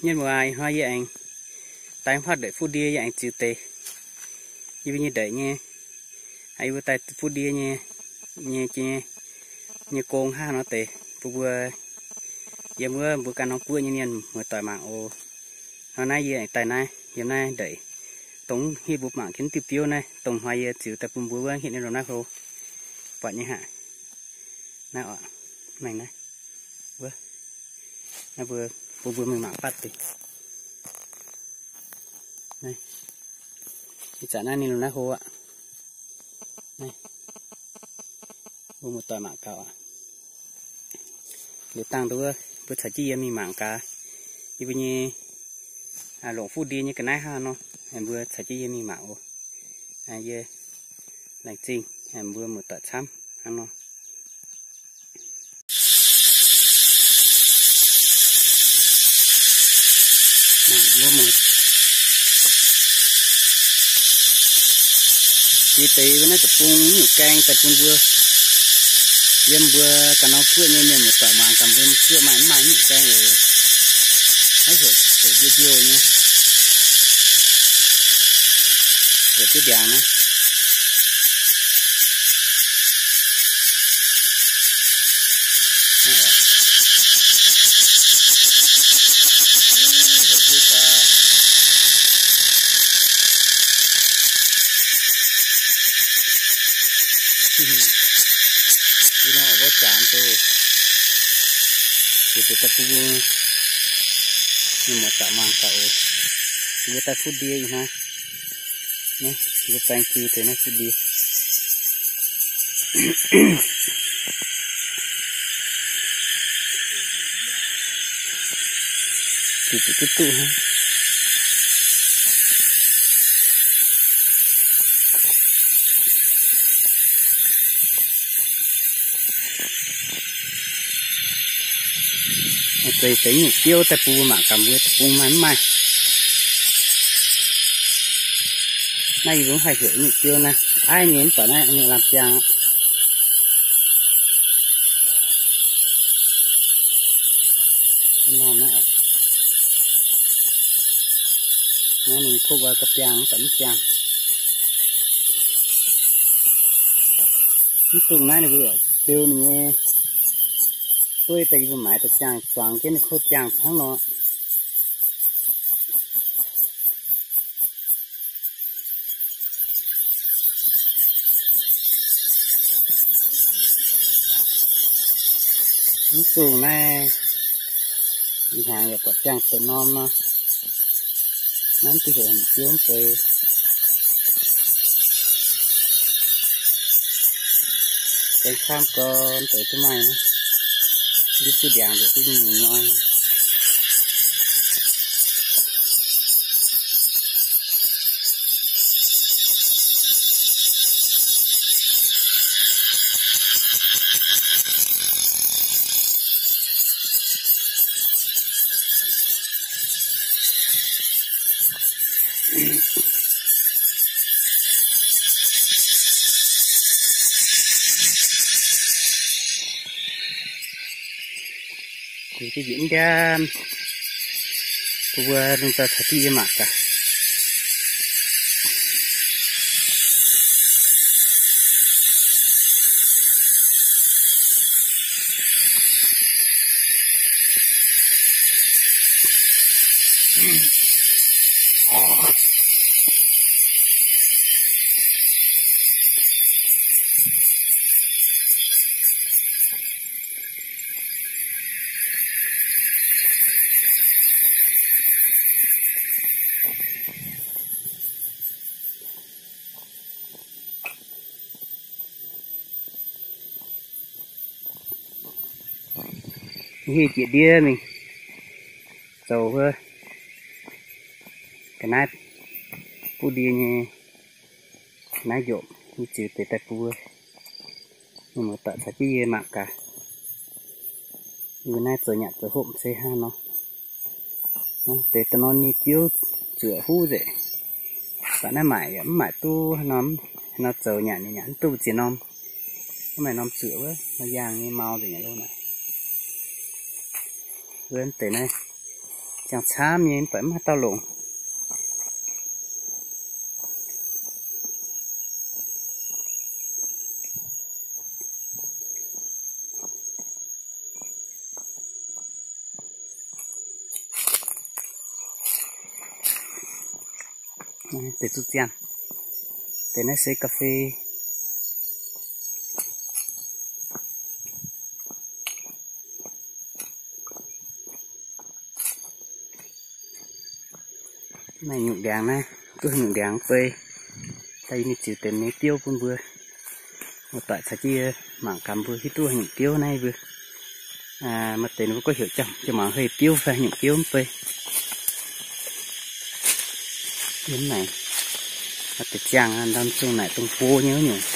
Mienh muoz, ih hnoi yie aengx daaih huotv ndeic fuqv ndie, yie aengx ziux deix yie mbuo nyei ndeic nyei, yie mbuo daaih fuqv ndie nyei, nyei, nyei gong hnangv nor deix bun mbuo yiem wuov mbuo ganh norm guoqv nyei mienh muoz-doic mangc oc. Hnoi naaiv yie aengx daaih naaiv yiem naaiv ndeic, dongh hiuv mbuo mangc jienv diuh biouv naaiv, dongh hnoi yie ziux daaih bun mbuo wuov, hietv ninh lomh naaiv hlo buatc nyei haic. Naaiv oc, mengh naaiv, wuov, naaiv mbuo, bun mbuo mingh mangc batv deix. Naaiv, ih zanc naaiv ninh lomh naaiv hlo aqv. Naaiv, mbuo muoz-doic mangc gaax aqv. Liuz dangh nduov mbuo caux jienv yie mingh mangc gaax yie mbuo nyei longc fuqv ndie nyei ga'naaiv hnangv nor, mbuo caux jienv yie mingh mangc oc. Yie laengz zingh mbuo muoz-doic camv hnangv nor. Mbuo muoz, yie deix wuov naaiv deic-bung nyungc gaeng daaih bun mbuo yiem mbuo ganh norm guoqv nyei mienh muoz-doic mangc gaax, mbuo guoqv maaih mv maaih nyungc gaeng oc. Naaiv heuc, heuc ndiouh ndiouh nyei, heuc diuh ndiangx naaiv. Ih nor wuov jaax duqv, ziux deix daaih bun mbuo nyei muoz-doic mangc gaax oc. Mbuo daaih fuqv ndie ih hnoi. Naaiv mbuo baeng ziux deix naaiv fuqv ndie. Ziux duqv duqv hnangv. Zeiz deix nyungc biouv daaih bun mbuo mangc gaax mbuo deic-bung maaih mv maaih. Naaiv yie mbuo haih heuc nyungc biouv naaiv aiv nyei mv baac naaiv nyungc lamh ziangh aqv. Norm naaiv, naaiv ninh kov wuov ga'biangh mv baac mv ziangh. Mv dungx naaiv ninh mbuo beu ninh nyei dueiv daaih, yie mbuo maaiz daaih ziangh zuangx jienv ninh kov ziangh hnangv nor. Mv dungx naaiv, ih hnyangx yaac buatc ziangh seix norm nor, naaiv mv duqv heuc heuc biouv mv deix. Gaeng camv gorn deix duqv maaih, ndiev duqv ndiangx nzengc duqv nyei nyei. Ziux jienv njiec ndiamv, bun mbuo lungh zaux caux jienv yie mangc gaax. Hiuv jiex ndiev mingh zoux wuov ga'naaiv buv ndie nyei naaiv njopc, yie ziux deix daaih bun mbuo muoz-doic caux jienv yie mangc gaax. Yie naaiv zoux nyanc zoux hopv se hnangv nor. Deix da'norm nyei biouv zuoqc huv nzengc. Baac naaiv maaic yaac mv maaic duqv haaix norm, haaix nor zoux nyanc ninh nyanc mv duqv ziex norm. Mv maaih norm zuoqc wuov, nor yaangh nyei mau nzengc nyei lov naaic. Wuov deix naaiv Ziangh camv nyei mv baac mv haaix dauh longc. Deix zuqc ziangh. Deix naaiv se ga'fei. Naaiv nyungc ndiangx naaiv, duqv nyungc ndiangx bei. Daaih yie mingh ziux deix meix biouv bun mbuo. Muoz-doic caux jienv yie mangc gaax mbuo hiuv duqv haaix nyungc biouv naaiv mbuo. Maaih deix ninh mbuo gorngv heuc jauv-mangc hei biouv fai haaix nyungc biouv mv bei. Yiem naaic, maaih deix ziangh ndau zungh naaic dongh hlo nyei wuov nyungc.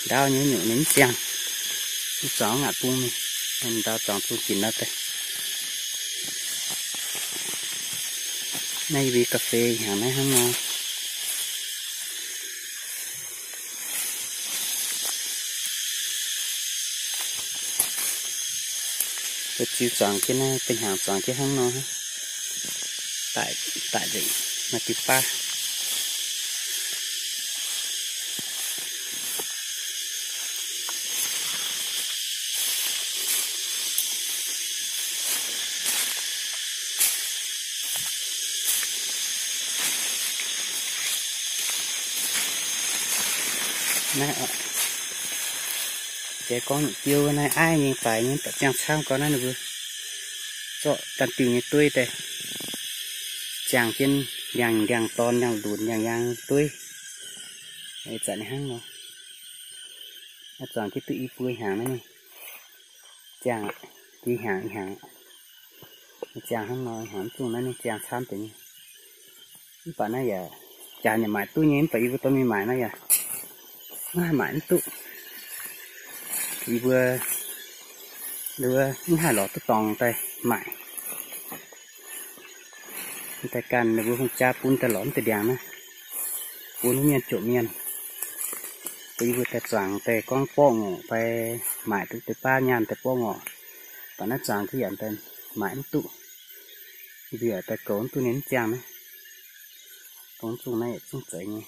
Ndaauv nyei wuov nyungc ninh mv ziangh. Mv zuangx ngaatc bung mingh, ndau zuangx zungh ginc nor daaih. Naaiv yie mbuo ga'fei hnyangx naaiv hnangv nor. Ziux zuangx jienv naaiv, deix hnyangx zuangx jienv hnangv nor. Daic, daic nzengc, maaih diuh baav. Naaiv, jiex gorngv nyungc biouv naaiv aiv nyei faix nyei, mv baac ziangh camv gau naaiv ninh mbuo zorqv daan diuh nyei dueiv daaih ziangh jienv ndiangx ndiangx dorn, ndiangx lunx, ndiangx yaang dueiv. Ih zanc ninh hnangv nor. Zuangx jienv duqv i buo hnyangx naaiv ninh ziangh, i hnyangx i hnyangx. Ziangh hnangv nor, hnyangx mv zungh naaiv ninh ziangh camv deix nyei. Mv baac naaiv yaac, jaax yaac maaic duqv nyei, mv baac yie mbuo dorh mingh maaic naaiv yaac maiv haih maaic mv duqv. Yie mbuo, mv haih lorz duqv dorngx daaih maaic. Daaih ganh ninh mbuo hungh jaa bun daaih lorz mv deix ndiangx naaiv, bun wuov mienh jomc mienh. Bun yie mbuo daaih zuangx daaih gorngv borqv ngorc fai maaic duqv deix baav nyaanh daaih borqv ngorc. Baac naaiv zuangx jienv yaac daaih maaic mv duqv. Yie mbuo yaac daaih goux mv duqv ninh mv ziangh naaiv. Dongh zungh naaiv yietc zungv zeiz nyei.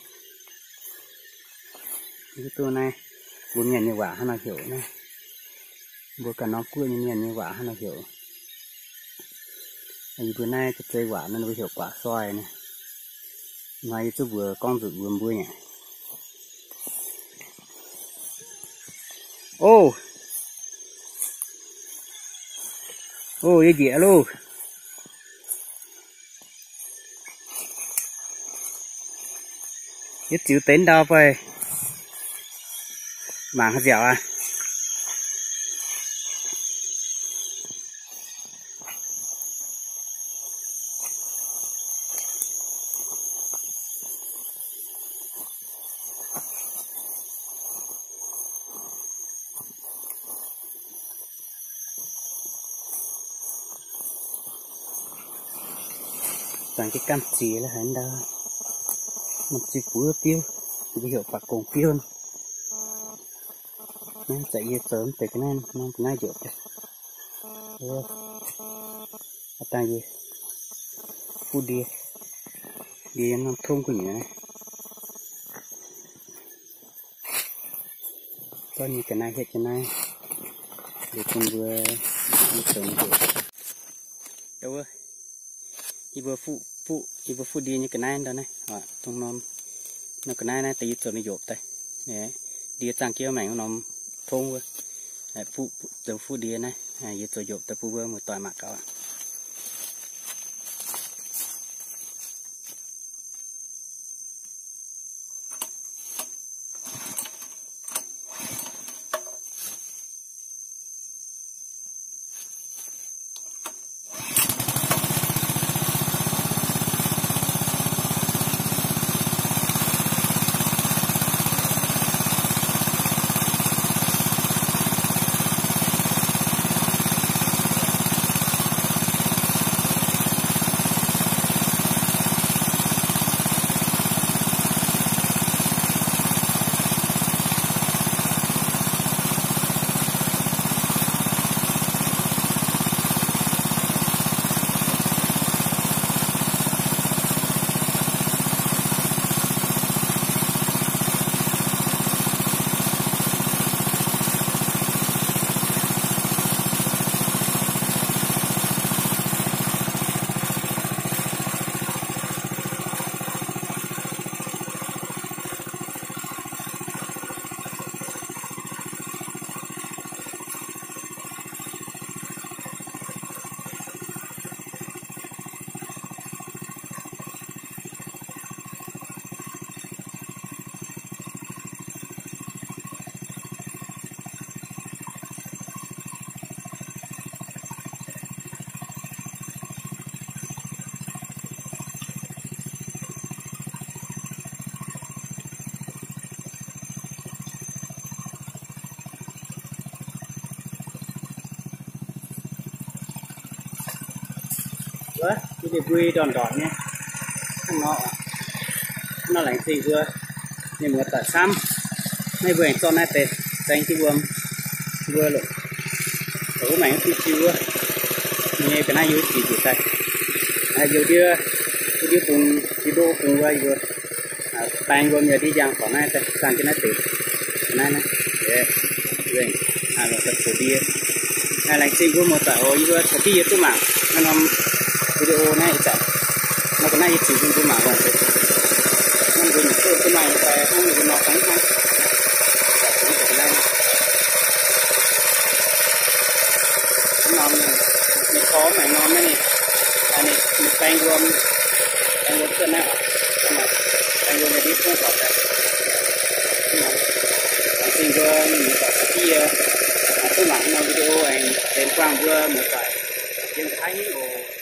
Mv duqv naaiv, mbuo mienh nyei waac hnangv nor heuc naaiv. Mbuo ganh norm guoqv nyei mienh nyei waac hnangv nor heuc. Yie mbuo naaiv zeiv waac naaiv ninh mbuo heuc guaax soi naaiv. Hnoi yie zuqv mbuox gorngv nzunc mbuox mbuo nyei. O, o, yie njiec loh. Yie ziux deix ndau fai mangc haaix nziaauc aqv. Zuangx jienv gamh ziex la'haic ndau. Norm ziex buov biouv, mbuo heuc baac gongx biouv nor. Naaiv zanc yie zoux mv deix ga'naaiv norm ga'naaiv njoqc daaih. Aa dangh yie fuqv ndie, ndie yiem norm tongv gu'nyuoz naaiv. Zorqv nyei ga'naaiv hietv jienv naaiv, liuz bun mbuo zoux njoqc. Yie mbuo fuqv, yie mbuo fuqv ndie nyei ga'naaiv ndau naaiv, dongh norm, norm ga'naaiv naaiv deix yie zoux njoqc daaih. Ndie zaangh jienv maengx wuov norm tongv wuov, fuqv, zoux fuqv ndie naaiv, yie zoux njoqc daaih bun mbuo muoz-doic mangc gaax. Wuov, yie mbuo ndortv-ndortv nyei hnangv nor. Hnangv nor laengz zingh mbuo mienh muoz-doic camv. Naaiv mbuo aengx zorqv naaiv deix zaeng jienv wuom, mbuo longc wuov maengx duqv jiu wuov, nyei ga'naaiv yie mbuo ziux njiec daaih. Yie mbuo ndiev, mbuo ndiev bung, yie mbuo bung wuov, yie mbuo baeng wuom yaac ndiev njang korc naaiv daaih, zaeng jienv naaiv deix. Naaiv naaiv, nzengc, longc daaih zoux ndie. Laengz zingh mbuo muoz-doic oc. Yie mbuo caux jienv yie duqv mangc naaiv norm video naaiv ih zanc. Nor ga'naaiv yie ziux bun mbuo mangc oc. Hnangv mbuo nyungc duqv maaih fai hnangv mbuo nor hnangv hnangv. Hnangv norm ninh, ninh korv maengx norm naaiv ninh, ninh baeng wuom, baeng wuom cuotv naaiv oc. Baeng wuom nyei ndiev zungv korv daaih. Laengz zingh mbuo mienh muoz-doic caux jienv yie duqv mangc naaiv norm video aengx benx buangh mbuo muoz-doic yiem nqa'haav hingv oc.